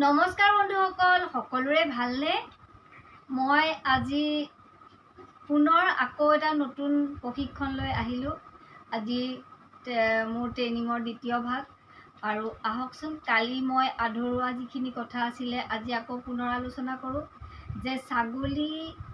নমস্কাৰ বন্ধুসকল, সকলোৰে ভালনে? মই আজি পুনৰ আকৌ এটা নতুন প্ৰশিক্ষণ লৈ আহিলোঁ। আজি মোৰ ট্ৰেইনিঙৰ দ্বিতীয় ভাগ। আৰু আহকচোন, কালি মই আধৰুৱা যিখিনি কথা আছিলে আজি আকৌ পুনৰ আলোচনা কৰোঁ যে ছাগলী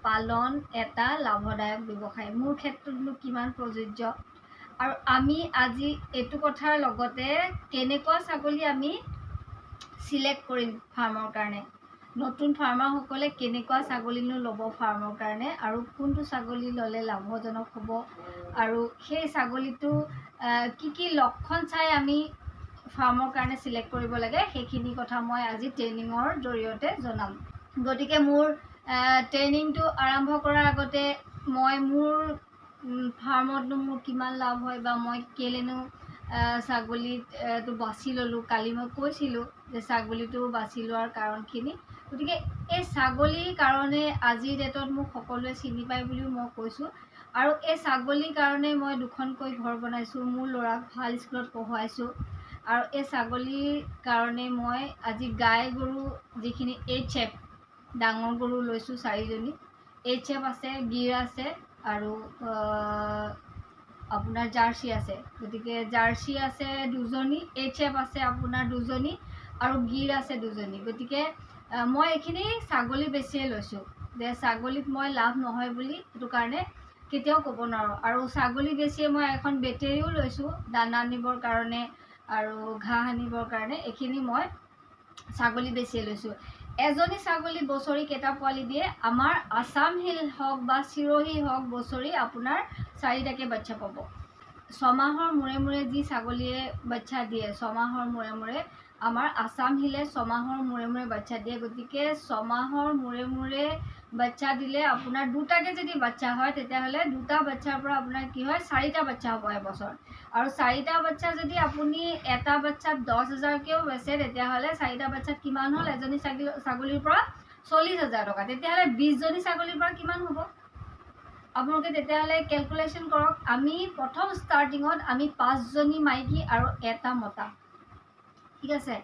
পালন এটা লাভদায়ক ব্যৱসায় মোৰ ক্ষেত্ৰতনো কিমান প্ৰযোজ্য আৰু আমি আজি এইটো কথাৰ লগতে কেনেকুৱা ছাগলী আমি চিলেক্ট কৰিম ফাৰ্মৰ কাৰণে, নতুন ফাৰ্মাৰসকলে কেনেকুৱা ছাগলীনো ল'ব ফাৰ্মৰ কাৰণে আৰু কোনটো ছাগলী ল'লে লাভজনক হ'ব আৰু সেই ছাগলীটো কি কি লক্ষণ চাই আমি ফাৰ্মৰ কাৰণে চিলেক্ট কৰিব লাগে, সেইখিনি কথা মই আজি ট্ৰেইনিঙৰ জৰিয়তে জনাম। গতিকে মোৰ ট্ৰেইনিংটো আৰম্ভ কৰাৰ আগতে মই মোৰ ফাৰ্মতনো মোৰ কিমান লাভ হয় বা মই কেলেনো ছাগলীটো বাছি ল'লোঁ, কালি মই কৈছিলোঁ যে ছাগলীটো বাছি লোৱাৰ কাৰণখিনি। গতিকে এই ছাগলীৰ কাৰণে আজিৰ ডেটত মোক সকলোৱে চিনি পায় বুলিও মই কৈছোঁ। আৰু এই ছাগলীৰ কাৰণে মই দুখনকৈ ঘৰ বনাইছোঁ, মোৰ ল'ৰাক ভাল স্কুলত পঢ়ুৱাইছোঁ। আৰু এই ছাগলীৰ কাৰণে মই আজি গাই গৰু যিখিনি এইচ এফ ডাঙৰ গৰু লৈছোঁ চাৰিজনী, এইচ এফ আছে, গিৰ আছে আৰু আপোনাৰ জাৰ্চি আছে। গতিকে জাৰ্চি আছে দুজনী, এইচ এফ আছে আপোনাৰ দুজনী আৰু গিৰ আছে দুজনী। গতিকে মই এইখিনি ছাগলী বেছিয়ে লৈছোঁ যে ছাগলীত মই লাভ নহয় বুলি সেইটো কাৰণে কেতিয়াও ক'ব নোৱাৰোঁ। আৰু ছাগলী বেছিয়ে মই এখন বেটেৰীও লৈছোঁ দানা আনিবৰ কাৰণে আৰু ঘাঁহ আনিবৰ কাৰণে। এইখিনি মই ছাগলী বেছিয়ে লৈছোঁ। এজনী ছাগলী বছৰি কেইটা পোৱালি দিয়ে? আমাৰ আছাম হিল হওক বা চিৰহী হওক, বছৰি আপোনাৰ চাৰিটাকৈ বাচ্ছা পাব। 6 মাহৰ মূৰে মূৰে যি ছাগলীয়ে বাচ্ছা দিয়ে, 6 মাহৰ মূৰে মূৰে, আমাৰ আছাম হিলে 6 মাহৰ মূৰে মূৰে বাচ্ছা দিয়ে। গতিকে 6 মাহৰ মূৰে মূৰে বাচ্ছা দিলে আপোনাৰ দুটাকৈ যদি বাচ্ছা হয়, তেতিয়াহ'লে দুটা বাচ্ছাৰ পৰা আপোনাৰ কি হয়, চাৰিটা বাচ্ছা হ'ব এবছৰ। আৰু চাৰিটা বাচ্ছা যদি আপুনি এটা বাচ্ছাত 10 হাজাৰকৈও বেচে, তেতিয়াহ'লে চাৰিটা বাচ্ছাত কিমান হ'ল? এজনী ছাগলীৰ পৰা 40,000 টকা। তেতিয়াহ'লে 20জনী ছাগলীৰ পৰা কিমান হ'ব? আপোনালোকে তেতিয়াহ'লে কেলকুলেশ্যন কৰক। আমি প্ৰথম ষ্টাৰ্টিঙত আমি পাঁচজনী মাইকী আৰু এটা মতা, ঠিক আছে,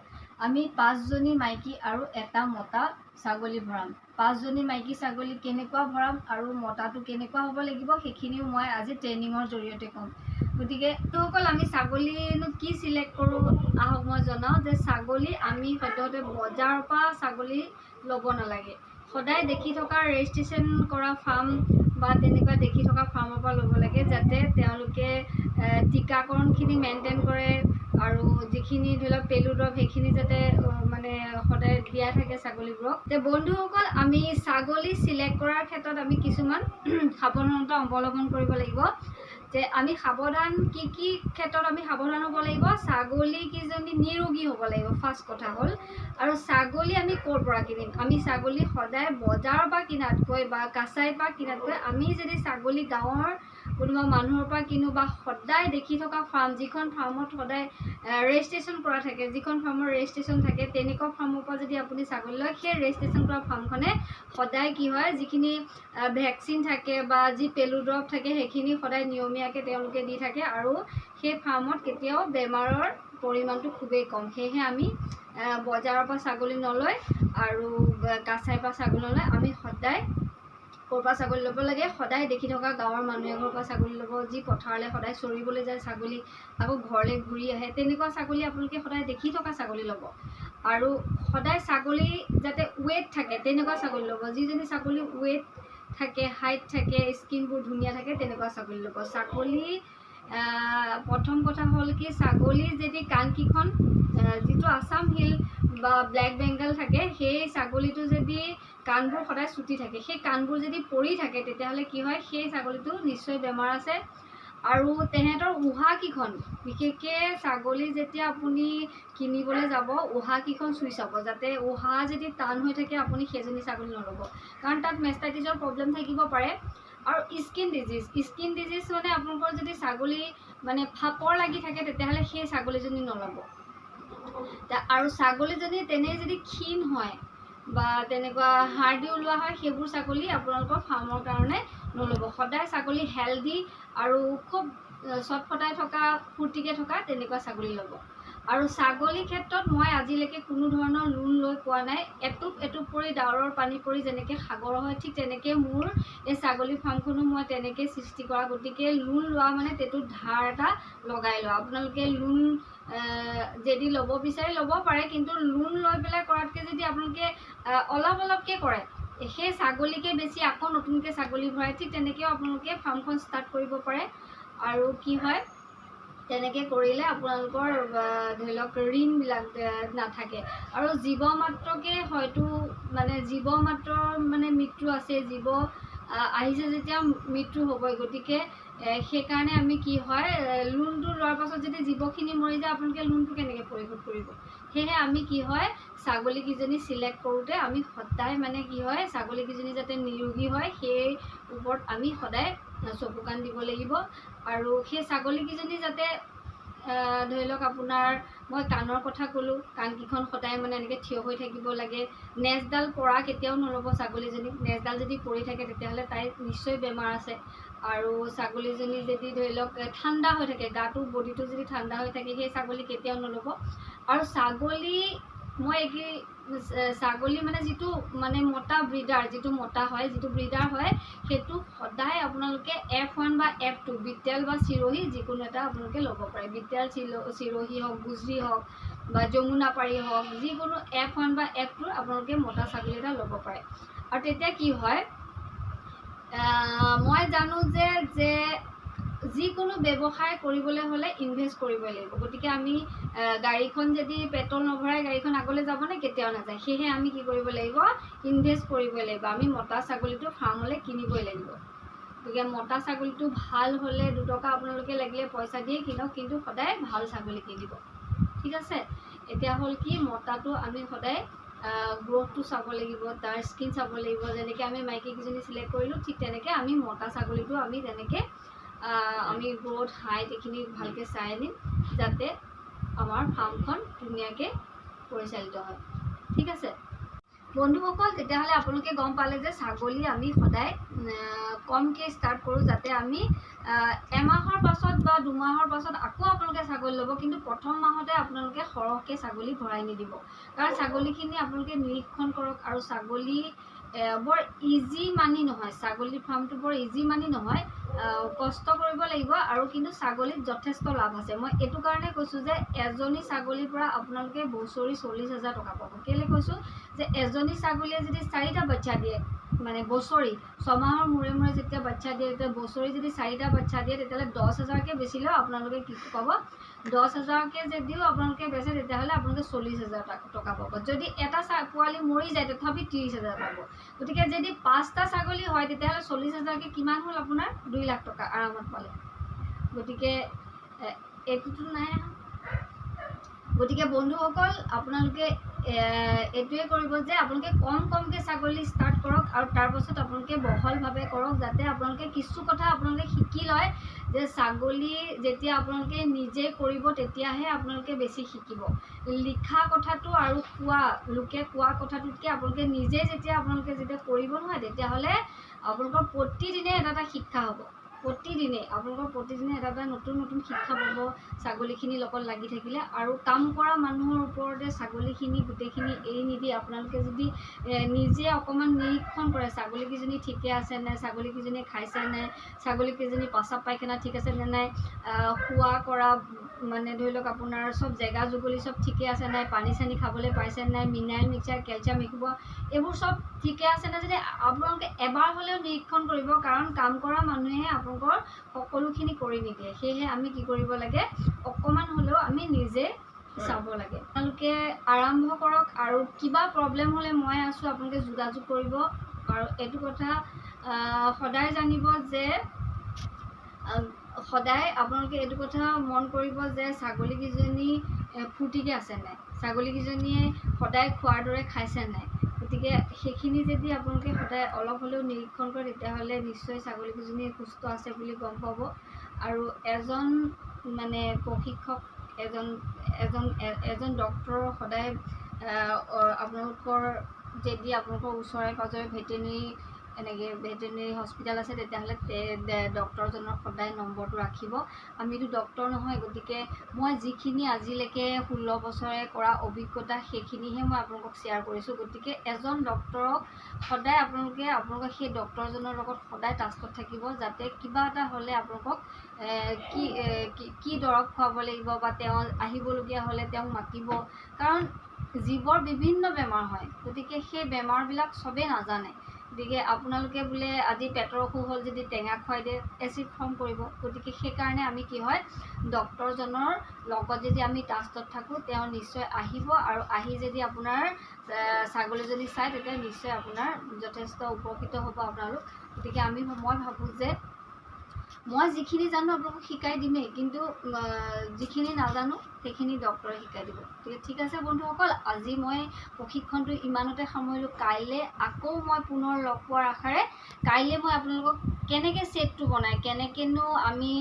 আমি পাঁচজনী মাইকী আৰু এটা মতা ছাগলী ভৰাম। পাঁচজনী মাইকী ছাগলী কেনেকুৱা ভৰাম আৰু মতাটো কেনেকুৱা হ'ব লাগিব, সেইখিনিও মই আজি ট্ৰেইনিঙৰ জৰিয়তে ক'ম। গতিকে বন্ধুসকল, আমি ছাগলীনো কি চিলেক্ট কৰোঁ, আহক মই জনাওঁ যে ছাগলী আমি সদ্যহতে বজাৰৰ পৰা ছাগলী ল'ব নালাগে। সদায় দেখি থকা ৰেজিষ্ট্ৰেশ্যন কৰা ফাৰ্ম বা তেনেকুৱা দেখি থকা ফাৰ্মৰ পৰা ল'ব লাগে, যাতে তেওঁলোকে টীকাকৰণখিনি মেইনটেইন কৰে আৰু যিখিনি ধৰি লওক পেলু দৰৱ, সেইখিনি যাতে মানে সদায় দিয়া থাকে ছাগলীবোৰক। তে বন্ধুসকল, আমি ছাগলী চিলেক্ট কৰাৰ ক্ষেত্ৰত আমি কিছুমান সাৱধানতা অৱলম্বন কৰিব লাগিব যে আমি সাৱধান কি কি ক্ষেত্ৰত আমি সাৱধান হ'ব লাগিব। ছাগলী কেইজনী নিৰোগী হ'ব লাগিব, ফাৰ্ষ্ট কথা হ'ল। আৰু ছাগলী আমি ক'ৰ পৰা কিনিম? আমি ছাগলী সদায় বজাৰৰ পৰা কিনাতকৈ বা কাছাইৰ পৰা কিনাতকৈ আমি যদি ছাগলী গাঁৱৰ কোনোবা মানুহৰ পৰা কিনো বা সদায় দেখি থকা ফাৰ্ম, যিখন ফাৰ্মত সদায় ৰেজিষ্ট্ৰেশ্যন কৰা থাকে, যিখন ফাৰ্মৰ ৰেজিষ্ট্ৰেশ্যন থাকে, তেনেকুৱা ফাৰ্মৰ পৰা যদি আপুনি ছাগলী লয়, সেই ৰেজিষ্ট্ৰেশ্যন কৰা ফাৰ্মখনে সদায় কি হয়, যিখিনি ভেকচিন থাকে বা যি পেলু দৰৱ থাকে, সেইখিনি সদায় নিয়মীয়াকৈ তেওঁলোকে দি থাকে আৰু সেই ফাৰ্মত কেতিয়াও বেমাৰৰ পৰিমাণটো খুবেই কম। সেয়েহে আমি বজাৰৰ পৰা ছাগলী নলয় আৰু কাছাইৰ পৰা ছাগলী নলয় আমি সদায় ক'ৰ পৰা ছাগলী ল'ব লাগে? সদায় দেখি থকা গাঁৱৰ মানুহ এঘৰৰ পৰা ছাগলী ল'ব, যি পথাৰলৈ সদায় চৰিবলৈ যায় ছাগলী, আকৌ ঘৰলৈ ঘূৰি আহে, তেনেকুৱা ছাগলী আপোনালোকে সদায় দেখি থকা ছাগলী ল'ব। আৰু সদায় ছাগলী যাতে ৱেইট থাকে তেনেকুৱা ছাগলী ল'ব। যিজনী ছাগলী ৱেইট থাকে, হাইট থাকে, স্কিনবোৰ ধুনীয়া থাকে, তেনেকুৱা ছাগলী ল'ব। ছাগলী প্ৰথম কথা হ'ল কি, ছাগলী যদি কাণকেইখন, যিটো আছাম হিল বা ব্লেক বেংগল থাকে, সেই ছাগলীটো যদি কাণবোৰ সদায় চুটি থাকে, সেই কাণবোৰ যদি পৰি থাকে, তেতিয়াহ'লে কি হয়, সেই ছাগলীটো নিশ্চয় বেমাৰ আছে। আৰু তেহেঁতৰ উহাকেইখন বিশেষকৈ, ছাগলী যেতিয়া আপুনি কিনিবলৈ যাব, উহাকেইখন চুই চাব, যাতে উহা যদি টান হৈ থাকে, আপুনি সেইজনী ছাগলী নল'ব, কাৰণ তাত মেষ্টাইটিছৰ প্ৰব্লেম থাকিব পাৰে। আৰু স্কিন ডিজিজ, স্কিন ডিজিজ মানে আপোনালোকৰ যদি ছাগলী মানে ফাপৰ লাগি থাকে, তেতিয়াহ'লে সেই ছাগলীজনী নল'ব। আৰু ছাগলীজনী তেনেই যদি ক্ষীণ হয় বা তেনেকুৱা হাৰ্ডি ওলোৱা হয়, সেইবোৰ ছাগলী আপোনালোকৰ ফাৰ্মৰ কাৰণে নল'ব। সদায় ছাগলী হেল্ডি আৰু খুব চটফটাই থকা, ফূৰ্তিকৈ থকা তেনেকুৱা ছাগলী ল'ব। আৰু ছাগলীৰ ক্ষেত্ৰত মই আজিলৈকে কোনো ধৰণৰ লোন লৈ পোৱা নাই। এটোপ এটোপ কৰি ডাৱৰৰ পানী পৰি যেনেকৈ সাগৰ হয়, ঠিক তেনেকৈ মোৰ এই ছাগলী ফাৰ্মখনো মই তেনেকৈ সৃষ্টি কৰা। গতিকে লোন লোৱা মানে তেটোত ধাৰ এটা লগাই লোৱা। আপোনালোকে লোন যদি ল'ব বিচাৰে ল'ব পাৰে, কিন্তু লোন লৈ পেলাই কৰাতকৈ যদি আপোনালোকে অলপ অলপকৈ কৰে, সেই ছাগলীকে বেছি আকৌ নতুনকৈ ছাগলী ভৰাই, ঠিক তেনেকৈও আপোনালোকে ফাৰ্মখন ষ্টাৰ্ট কৰিব পাৰে। আৰু কি হয়, তেনেকৈ কৰিলে আপোনালোকৰ ধৰি লওক ঋণবিলাক নাথাকে। আৰু জীৱ মাত্ৰকে হয়তো মানে জীৱ মাত্ৰ মানে মৃত্যু আছে, জীৱ আহিছে যেতিয়া মৃত্যু হ'বই। গতিকে সেইকাৰণে আমি কি হয়, লোনটো লোৱাৰ পাছত যদি জীৱখিনি মৰি যায়, আপোনালোকে লোনটো কেনেকৈ পৰিশোধ কৰিব? সেয়েহে আমি কি হয়, ছাগলীকেইজনী চিলেক্ট কৰোঁতে আমি সদায় মানে কি হয়, ছাগলীকেইজনী যাতে নিৰোগী হয় সেই ওপৰত আমি সদায় চকু কাণ দিব লাগিব। আৰু সেই ছাগলীকেইজনী যাতে ধৰি লওক আপোনাৰ মই কাণৰ কথা ক'লোঁ, কাণকেইখন সদায় মানে এনেকৈ থিয় হৈ থাকিব লাগে। নেজডাল পৰা কেতিয়াও নল'ব ছাগলীজনী। নেজডাল যদি পৰি থাকে তেতিয়াহ'লে তাইৰ নিশ্চয় বেমাৰ আছে। আৰু ছাগলীজনী যদি ধৰি লওক ঠাণ্ডা হৈ থাকে, গাটো বডিটো যদি ঠাণ্ডা হৈ থাকে, সেই ছাগলী কেতিয়াও নল'ব। আৰু ছাগলী মই এই ছাগলী মানে যিটো মানে মতা ব্ৰিডাৰ, যিটো মতা হয়, যিটো ব্ৰিডাৰ হয়, সেইটো সদায় আপোনালোকে F1 বা F2, betel বা চিৰহি যিকোনো এটা আপোনালোকে ল'ব পাৰে। বিটেল, চিৰহি হওক, গুজৰি হওক বা যমুনাপাৰী হওক, যিকোনো F1 বা F2 আপোনালোকে মতা ছাগলী এটা ল'ব পাৰে। আৰু তেতিয়া কি হয়, মই জানো যে যে যিকোনো ব্যৱসায় কৰিবলৈ হ'লে ইনভেষ্ট কৰিবই লাগিব। গতিকে আমি গাড়ীখন যদি পেট্ৰল নভৰাই গাড়ীখন আগলৈ যাবনে? কেতিয়াও নাযায়। সেয়েহে আমি কি কৰিব লাগিব, ইনভেষ্ট কৰিবই লাগিব। আমি মতা ছাগলীটো ফাৰ্মলৈ কিনিবই লাগিব। গতিকে মতা ছাগলীটো ভাল হ'লে 2 টকা আপোনালোকে লাগিলে পইচা দিয়ে কিনক, কিন্তু সদায় ভাল ছাগলী কিনিব, ঠিক আছে? এতিয়া হ'ল কি, মতাটো আমি সদায় গ্ৰ'থটো চাব লাগিব, তাৰ স্কিন চাব লাগিব। যেনেকৈ আমি মাইকীকেইজনী চিলেক্ট কৰিলোঁ, ঠিক তেনেকৈ আমি মতা ছাগলীটো আমি তেনেকৈ আমি গ্ৰ'থ, হাইট এইখিনি ভালকৈ চাই আনিম, যাতে আমাৰ ফাৰ্মখন ধুনীয়াকৈ পৰিচালিত হয়। ঠিক আছে বন্ধুসকল, তেতিয়াহ'লে আপোনালোকে গম পালে যে ছাগলী আমি সদায় কমকৈ ষ্টাৰ্ট কৰোঁ, যাতে আমি এমাহৰ পাছত বা 2 মাহৰ পাছত আকৌ আপোনালোকে ছাগলী ল'ব, কিন্তু প্ৰথম মাহতে আপোনালোকে সৰহকৈ ছাগলী ভৰাই নিদিব। কাৰণ ছাগলীখিনি আপোনালোকে নিৰীক্ষণ কৰক। আৰু ছাগলী বৰ ইজি মানি নহয়, ছাগলী ফাৰ্মটো বৰ ইজি মানি নহয়, কষ্ট কৰিব লাগিব। আৰু কিন্তু ছাগলীত যথেষ্ট লাভ আছে। মই এইটো কাৰণে কৈছোঁ যে এজনী ছাগলীৰ পৰা আপোনালোকে বছৰি 40,000 টকা পাব। কেলৈ কৈছোঁ যে এজনী ছাগলীয়ে যদি চাৰিটা বাচ্চা দিয়ে, মানে বছৰি 6 মাহৰ মূৰে মূৰে যেতিয়া বাচ্চা দিয়ে, তেতিয়া বছৰি যদি চাৰিটা বাচ্চা দিয়ে, তেতিয়াহ'লে 10,000কৈ বেচিলেও আপোনালোকে কি পাব? 10,000কৈ যদিও আপোনালোকে বেচে, তেতিয়াহ'লে আপোনালোকে 40,000 টকা পাব। যদি এটা পোৱালি মৰি যায়, তথাপি 30,000 পাব। গতিকে যদি পাঁচটা ছাগলী হয়, তেতিয়াহ'লে 40,000কৈ কিমান হ'ল আপোনাৰ? 2 লাখ টকা আৰামত পালে। গতিকে এইটোতো নাই। গতিকে বন্ধুসকল, আপোনালোকে এইটোৱে কৰিব যে আপোনালোকে কম কমকৈ ছাগলী ষ্টাৰ্ট কৰক আৰু তাৰপাছত আপোনালোকে বহলভাৱে কৰক, যাতে আপোনালোকে কিছু কথা আপোনালোকে শিকি লয় যে ছাগলী যেতিয়া আপোনালোকে নিজে কৰিব, তেতিয়াহে আপোনালোকে বেছি শিকিব। লিখা কথাটো আৰু কোৱা লোকে কোৱা কথাটোতকৈ আপোনালোকে নিজে যেতিয়া আপোনালোকে যেতিয়া কৰিব নহয়, তেতিয়াহ'লে আপোনালোকৰ প্ৰতিদিনে এটা এটা শিক্ষা হ'ব। প্ৰতিদিনে আপোনালোকৰ প্ৰতিদিনে এটা এটা নতুন নতুন শিক্ষা পাব ছাগলীখিনিৰ লগত লাগি থাকিলে। আৰু কাম কৰা মানুহৰ ওপৰতে ছাগলীখিনি গোটেইখিনি এৰি নিদি আপোনালোকে যদি নিজে অকণমান নিৰীক্ষণ কৰে, ছাগলীকেইজনী ঠিকে আছে নাই, ছাগলীকেইজনীয়ে খাইছে নাই, ছাগলীকেইজনী প্ৰস্ৰাৱ পায়খানা ঠিক আছে নে নাই, শোৱা কৰা মানে ধৰি লওক আপোনাৰ চব জেগা জুগলি চব ঠিকে আছে নাই, পানী চানী খাবলৈ পাইছে নাই, মিনাৰেল মিক্সাৰ, কেলছিয়াম এইসোপা এইবোৰ চব ঠিকে আছে নাই, যদি আপোনালোকে এবাৰ হ'লেও নিৰীক্ষণ কৰিব। কাৰণ কাম কৰা মানুহে আপোনালোকৰ সকলোখিনি কৰি নিদিয়ে। সেয়েহে আমি কি কৰিব লাগে, অকণমান হ'লেও আমি নিজে চাব লাগে। আপোনালোকে আৰম্ভ কৰক আৰু কিবা প্ৰব্লেম হ'লে মই আছোঁ, আপোনালোকে যোগাযোগ কৰিব। আৰু এইটো কথা সদায় জানিব যে সদায় আপোনালোকে এইটো কথা মন কৰিব যে ছাগলীকেইজনী ফূৰ্তিকৈ আছে নাই, ছাগলীকেইজনীয়ে সদায় খোৱাৰ দৰে খাইছে নাই। গতিকে সেইখিনি যদি আপোনালোকে সদায় অলপ হ'লেও নিৰীক্ষণ কৰে, তেতিয়াহ'লে নিশ্চয় ছাগলীকেইজনী সুস্থ আছে বুলি গম পাব। আৰু এজন মানে প্ৰশিক্ষক এজন এজন এজন ডক্তৰৰ সদায় আপোনালোকৰ যদি আপোনালোকৰ ওচৰে পাঁজৰে ভেটেনেৰী এনেকৈ ভেটেনেৰি হস্পিটেল আছে, তেতিয়াহ'লে ডক্টৰজনৰ সদায় নম্বৰটো ৰাখিব। আমিতো ডক্টৰ নহয়, গতিকে মই যিখিনি আজিলৈকে 16 বছৰে কৰা অভিজ্ঞতা সেইখিনিহে মই আপোনালোকক শ্বেয়াৰ কৰিছোঁ। গতিকে এজন ডক্টৰক সদায় আপোনালোকে আপোনালোকৰ সেই ডক্টৰজনৰ লগত সদায় টাচত থাকিব, যাতে কিবা এটা হ'লে আপোনালোকক কি কি দৰৱ খুৱাব লাগিব বা তেওঁ আহিবলগীয়া হ'লে তেওঁক মাতিব। কাৰণ জীৱৰ বিভিন্ন বেমাৰ হয়, গতিকে সেই বেমাৰবিলাক চবেই নাজানে। গতিকে আপোনালোকে বোলে আজি পেটৰ অসুখ হ'ল যদি টেঙা খুৱাই দিয়ে, এচিড ফৰ্ম কৰিব। গতিকে সেইকাৰণে আমি কি হয়, ডক্টৰজনৰ লগত যদি আমি টাচত থাকোঁ, তেওঁ নিশ্চয় আহিব আৰু আহি যদি আপোনাৰ ছাগলীজনী চায়, তেতিয়া নিশ্চয় আপোনাৰ যথেষ্ট উপকৃত হ'ব আপোনালোক। গতিকে মই ভাবোঁ যে মই যিখিনি জানো আপোনালোকক শিকাই দিমেই, কিন্তু যিখিনি নাজানো সেইখিনি ডক্টৰে শিকাই দিব। গতিকে ঠিক আছে বন্ধুসকল, আজি মই প্ৰশিক্ষণটো ইমানতে সামৰিলোঁ। কাইলৈ আকৌ মই পুনৰ লগ পোৱাৰ আশাৰে কাইলৈ মই আপোনালোকক কেনেকৈ শ্বেডটো বনায়, কেনেকৈনো আমি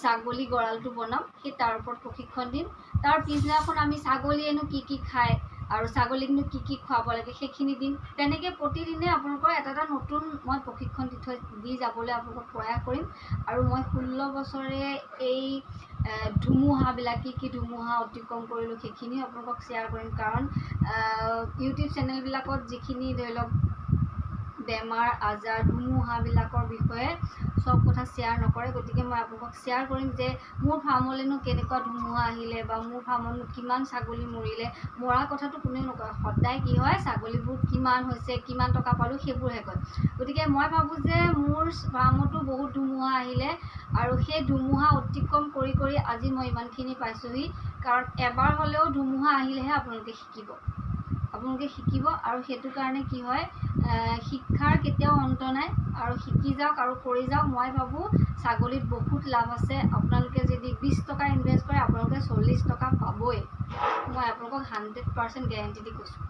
ছাগলী গঁৰালটো বনাম, সেই তাৰ ওপৰত প্ৰশিক্ষণ দিম। তাৰ পিছদিনাখন আমি ছাগলীয়েনো কি কি খায় আৰু ছাগলীকনো কি কি খুৱাব লাগে সেইখিনি দিম। তেনেকৈ প্ৰতিদিনে আপোনালোকৰ এটা এটা নতুন মই প্ৰশিক্ষণ দি যাবলৈ আপোনালোকক প্ৰয়াস কৰিম। আৰু মই 16 বছৰে এই ধুমুহাবিলাক কি কি ধুমুহা অতিক্ৰম কৰিলোঁ সেইখিনিও আপোনালোকক শ্বেয়াৰ কৰিম। কাৰণ ইউটিউব চেনেলবিলাকত যিখিনি ধৰি লওক বেমাৰ আজাৰ ধুমুহাবিলাকৰ বিষয়ে চব কথা শ্বেয়াৰ নকৰে, গতিকে মই আপোনালোকক শ্বেয়াৰ কৰিম যে মোৰ ফাৰ্মলৈনো কেনেকুৱা ধুমুহা আহিলে বা মোৰ ফাৰ্মতনো কিমান ছাগলী মৰিলে। মৰা কথাটো কোনেও নকয়, সদায় কি হয় ছাগলীবোৰ কিমান হৈছে, কিমান টকা পালোঁ সেইবোৰহে কয়। গতিকে মই ভাবোঁ যে মোৰ ফাৰ্মতো বহুত ধুমুহা আহিলে আৰু সেই ধুমুহা অতিক্ৰম কৰি কৰি আজি মই ইমানখিনি পাইছোঁহি। কাৰণ এবাৰ হ'লেও ধুমুহা আহিলেহে আপোনালোকে শিকিব, আপোনালোকে শিকিব। আৰু সেইটো কাৰণে কি হয়, শিক্ষাৰ কেতিয়াও অন্ত নাই, আৰু শিকি যাওক আৰু কৰি যাওক। মই ভাবোঁ ছাগলীত বহুত লাভ আছে। আপোনালোকে যদি 20 টকা ইনভেষ্ট কৰে, আপোনালোকে 40 টকা পাবই। মই আপোনালোকক 100% গেৰেণ্টি দি কৈছোঁ।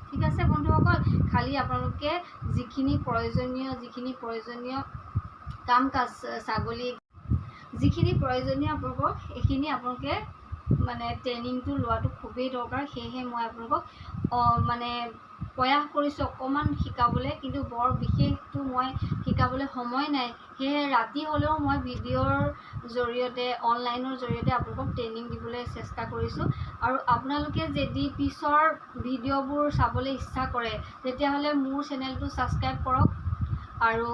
ঠিক আছে বন্ধুসকল, খালি আপোনালোকে যিখিনি প্ৰয়োজনীয় কাম কাজ ছাগলী যিখিনি প্ৰয়োজনীয় আপোনালোকক সেইখিনি আপোনালোকে মানে ট্ৰেইনিংটো লোৱাটো খুবেই দৰকাৰ। সেয়েহে মই আপোনালোকক মানে প্ৰয়াস কৰিছোঁ অকণমান শিকাবলৈ, কিন্তু বৰ বিশেষটো মই শিকাবলৈ সময় নাই। সেয়েহে ৰাতি হ'লেও মই ভিডিঅ'ৰ জৰিয়তে, অনলাইনৰ জৰিয়তে আপোনালোকক ট্ৰেইনিং দিবলৈ চেষ্টা কৰিছোঁ। আৰু আপোনালোকে যদি পিছৰ ভিডিঅ'বোৰ চাবলৈ ইচ্ছা কৰে, তেতিয়াহ'লে মোৰ চেনেলটো ছাবস্ক্ৰাইব কৰক আৰু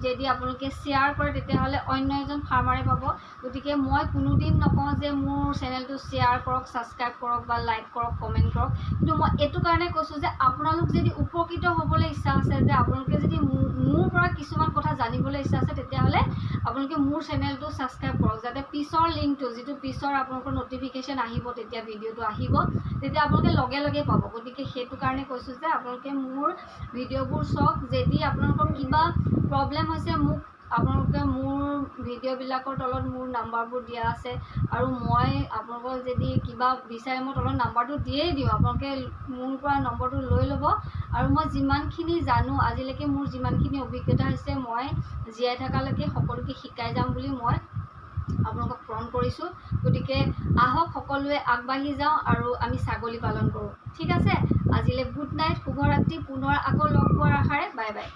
যদি আপোনালোকে শ্বেয়াৰ কৰে তেতিয়াহ'লে অন্য এজন ফাৰ্মাৰে পাব। গতিকে মই কোনোদিন নকওঁ যে মোৰ চেনেলটো শ্বেয়াৰ কৰক, ছাবস্ক্ৰাইব কৰক বা লাইক কৰক, কমেণ্ট কৰক, কিন্তু মই এইটো কাৰণে কৈছোঁ যে আপোনালোক যদি উপকৃত হ'বলৈ ইচ্ছা আছে, যে আপোনালোকে যদি মোৰ পৰা কিছুমান কথা জানিবলৈ ইচ্ছা আছে, তেতিয়াহ'লে আপোনালোকে মোৰ চেনেলটো ছাবস্ক্ৰাইব কৰক, যাতে পিছৰ লিংকটো, যিটো পিছৰ আপোনালোকৰ ন'টিফিকেশ্যন আহিব, তেতিয়া ভিডিঅ'টো আহিব, তেতিয়া আপোনালোকে লগে লগে পাব। গতিকে সেইটো কাৰণে কৈছোঁ যে আপোনালোকে মোৰ ভিডিঅ'বোৰ চাওক। যদি আপোনালোকৰ কিবা প্ৰব্লেম হৈছে, মোক আপোনালোকে মোৰ ভিডিঅ'বিলাকৰ তলত মোৰ নাম্বাৰবোৰ দিয়া আছে, আৰু মই আপোনালোকক যদি কিবা বিচাৰে মই তলত নাম্বাৰটো দিয়েই দিওঁ, আপোনালোকে মোৰ পৰা নম্বৰটো লৈ ল'ব। আৰু মই যিমানখিনি জানো, আজিলৈকে মোৰ যিমানখিনি অভিজ্ঞতা হৈছে, মই জীয়াই থকালৈকে সকলোকে শিকাই যাম বুলি মই আপোনালোকক প্ৰণ কৰিছোঁ। গতিকে আহক সকলোৱে আগবাঢ়ি যাওঁ আৰু আমি ছাগলী পালন কৰোঁ। ঠিক আছে, আজিলৈ গুড নাইট, শুভৰাত্ৰি। পুনৰ আকৌ লগ পোৱাৰ আশাৰে, বাই বাই।